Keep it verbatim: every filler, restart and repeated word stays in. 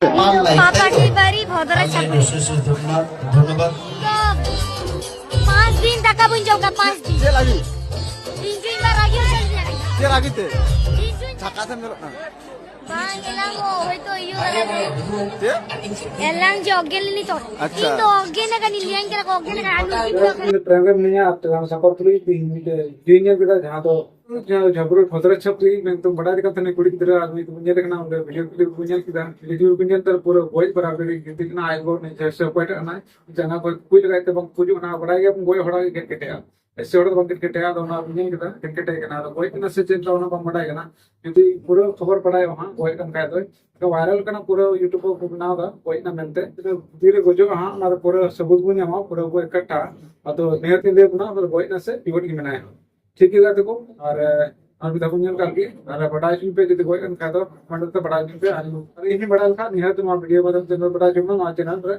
ᱯᱟᱯᱟ ᱰᱤᱞᱵᱟᱨᱤ ᱵᱷᱚᱫᱨᱚ ᱪᱷᱟᱯᱨᱤ᱾ ᱚᱥᱮᱥ ᱚᱥᱮᱥ ᱫᱷᱚᱱᱭᱚᱵᱟᱫ, ᱫᱷᱚᱱᱭᱚᱵᱟᱫ᱾ ᱤᱧ ᱫᱚ ᱯᱟᱸᱪ ᱫᱤᱱ ᱫᱟᱠᱟ ᱵᱟᱹᱧ ᱡᱚᱢ ᱠᱟᱫᱟ, ᱯᱟᱸᱪ ᱫᱤᱱ᱾ ᱪᱮᱫ ᱞᱟᱹᱜᱤᱫ? ᱤᱧ ᱡᱩ ᱤᱧ ᱵᱟ ᱨᱟᱹᱜᱤ ᱦᱚᱪᱚ ᱞᱤᱫᱤᱧᱟ᱾ ᱪᱮᱫ ᱞᱟᱹᱜᱤᱫ ᱛᱮ? ᱤᱧ ᱡᱩ ᱤᱧ ᱪᱷᱟᱠᱟ ᱥᱮᱢ ᱧᱮᱞᱚᱜ ᱠᱟᱱᱟ᱾ ᱵᱟᱝ, ᱮᱱᱟᱝ ᱦᱚᱸ ᱦᱚᱭᱛᱳ ᱤᱭᱟᱹ ᱠᱟᱱᱟ᱾ ᱪᱮᱫ? ᱮᱱᱟᱝ ᱡᱮ ᱚᱜᱽᱜᱮᱱ ᱞᱤᱱᱤ ᱛᱚ᱾ ᱟᱪᱪᱷᱟ᱾ ᱤᱧ ᱫᱚ ᱚᱜᱽᱜᱮᱱ ᱟᱠᱟᱱᱤᱧ, ᱞᱟᱹᱭᱟᱹᱧ ᱠᱟᱱᱟ ᱠᱚ ᱚᱜᱽᱜᱮᱱ ᱟᱠᱟᱱᱟ, ᱟᱨ ᱱᱩᱭ ᱤᱧ ᱫᱚ ᱟᱠᱟᱱᱟ᱾ ᱴᱨᱮᱱ ᱨᱮ ᱢᱤᱱᱟᱹᱧᱟ ᱟᱨ ᱛᱮᱞᱟᱝ ᱥᱟᱯᱚᱨ ᱛᱩᱞᱩᱡ ᱤᱧ ᱢᱤᱫᱴᱮᱡ ᱡᱩᱭᱤᱧ ᱧᱮᱞ ᱠᱮᱫᱟ, ᱡᱟᱦᱟᱸ ᱫᱚ ᱡᱟᱦᱟᱸ ᱡᱷᱟᱵᱨᱩ ᱵᱷᱚᱫᱨᱚ ᱪᱷᱟᱯᱨᱤ ᱢᱮᱱᱛᱮ ᱵᱟᱰᱟᱭ ᱠᱟᱱ ᱛᱟᱦᱮᱱᱟ ᱠᱩᱲᱤ ᱜᱤᱫᱽᱨᱟᱹ, ᱟᱨ ᱩᱱᱤ ᱫᱚᱵᱚᱱ ᱧᱮᱞᱮ ᱠᱟᱱᱟ ᱚᱸᱰᱮ ᱵᱷᱤᱰᱤᱭᱳ ᱠᱞᱤᱯ ᱵᱚᱱ ᱧᱮᱞ ᱠᱮᱫᱟ, ᱵᱷᱤᱰᱤᱭᱳ ᱠᱚ ᱧᱮᱞ ᱛᱟᱨ ᱯᱩᱨᱟᱹ ᱜᱚᱡ ᱵᱟᱨᱟᱵᱟᱨᱤ ᱜᱤᱛᱤᱡ ᱠᱟᱱᱟ, ᱟᱭ ᱜᱚ ᱩᱱᱤ ᱡᱷᱟᱹᱥ ᱚᱠᱚᱭ ᱴᱟᱜ ᱠᱟᱱᱟᱭ, ᱡᱟᱸᱜᱟ ᱠᱚ ᱠᱩᱡ ᱞᱟᱜᱟᱭ ᱛᱮ ᱵᱟᱝ ᱠᱩᱡᱩᱜ ᱠᱟᱱᱟ, ᱵᱟᱰᱟᱭ ᱜᱮᱭᱟᱵᱚᱱ ᱜᱚᱡ ᱦᱚᱲ ᱜᱮ ᱜᱮᱫ ᱠᱮᱴᱮᱡᱼᱟ, ᱮᱥᱮ ᱦᱚᱲ ᱫᱚ ᱵᱟᱝ ᱜᱮᱫ ᱠᱮᱴᱮᱡᱼᱟ, ᱟᱫᱚ ᱚᱱᱟ ᱵᱚᱱ ᱧᱮᱞ ᱠᱮᱫᱟ ᱜᱮᱫ ᱠᱮᱴᱮᱡ ᱠᱟᱱᱟ, ᱟᱫᱚ ᱜᱚᱡ ᱠᱟᱱᱟ ᱥᱮ ᱪᱮᱫ ᱞᱮᱠᱟ ᱚᱱᱟ ᱵᱟᱝ ᱵᱟᱰᱟᱭ ᱠᱟᱱᱟ, ᱡᱩᱫᱤ ᱯᱩᱨᱟᱹ ᱠᱷᱚᱵᱚᱨ ᱵᱟᱰᱟᱭᱚᱜᱼᱟ ᱦᱟᱸᱜ ᱜᱚᱡ ᱠᱟᱱ ᱠᱷᱟᱡ ᱫᱚᱭ, ᱵᱷᱟᱭᱨᱟᱞ ᱠᱟᱱᱟ ᱯᱩᱨᱟᱹ ᱭᱩᱴᱩᱵ ᱠᱚ ᱵᱮᱱᱟᱣ ᱮᱫᱟ ᱜᱚᱡ ᱮᱱᱟ ᱢᱮᱱᱛᱮ, ᱛᱤᱱᱟᱹᱜ ᱛᱤᱨᱮ ᱜᱚᱡᱚᱜᱼᱟ ᱦᱟᱸᱜ ᱚᱱᱟ ᱫᱚ ᱯᱩᱨᱟᱹ ᱥᱟᱹᱵᱩᱛ ᱵᱚᱱ ᱧᱟᱢᱟ, ᱯᱩᱨᱟᱹ ᱵᱚᱱ ᱮᱠᱟᱴᱷᱟ, ᱟᱫᱚ ᱱᱤᱦᱟᱹᱛ ᱤᱧ ᱞᱟᱹᱭ ᱟᱵᱚᱱᱟ ᱚᱱᱟ ᱫᱚ ᱜᱚᱡ ᱮᱱᱟ ᱥᱮ ᱡᱤᱣᱮᱫ ᱜᱮ ᱢᱮᱱᱟᱭᱟ᱾ ᱴᱷᱤᱠ ᱜᱮᱭᱟ ᱜᱟᱛᱮ ᱠᱚ, ᱟᱨ, ᱟᱨ ᱢᱤᱫ ᱫᱷᱟᱣ ᱵᱚᱱ ᱧᱮᱞ ᱠᱟᱜ ᱜᱮ, ᱟᱨ ᱵᱟᱰᱟᱭ ᱦᱚᱪᱚᱧ ᱯᱮ ᱡᱩᱫᱤ ᱜᱚᱡ ᱮᱱ ᱠᱷᱟᱡ ᱫᱚ ᱠᱚᱢᱮᱱᱴ ᱨᱮ ᱵᱟᱰᱟᱭ ᱦᱚᱪᱚᱧ ᱯᱮ, ᱟᱨ ᱤᱧ ᱦᱚᱸᱧ ᱵᱟᱰᱟᱭ ᱞᱮᱠᱷᱟᱱ ᱱᱤᱦᱟᱹᱛ ᱱᱚᱣᱟ ᱵᱷᱤᱰᱤᱭᱳ ᱢᱟᱫᱽᱫᱷᱚᱢ ᱛᱮ ᱵᱟᱰᱟᱭ ᱦᱚᱪᱚᱧ ᱢᱟ ᱱᱚᱣᱟ ᱪᱮᱱᱮᱞ ᱨᱮ᱾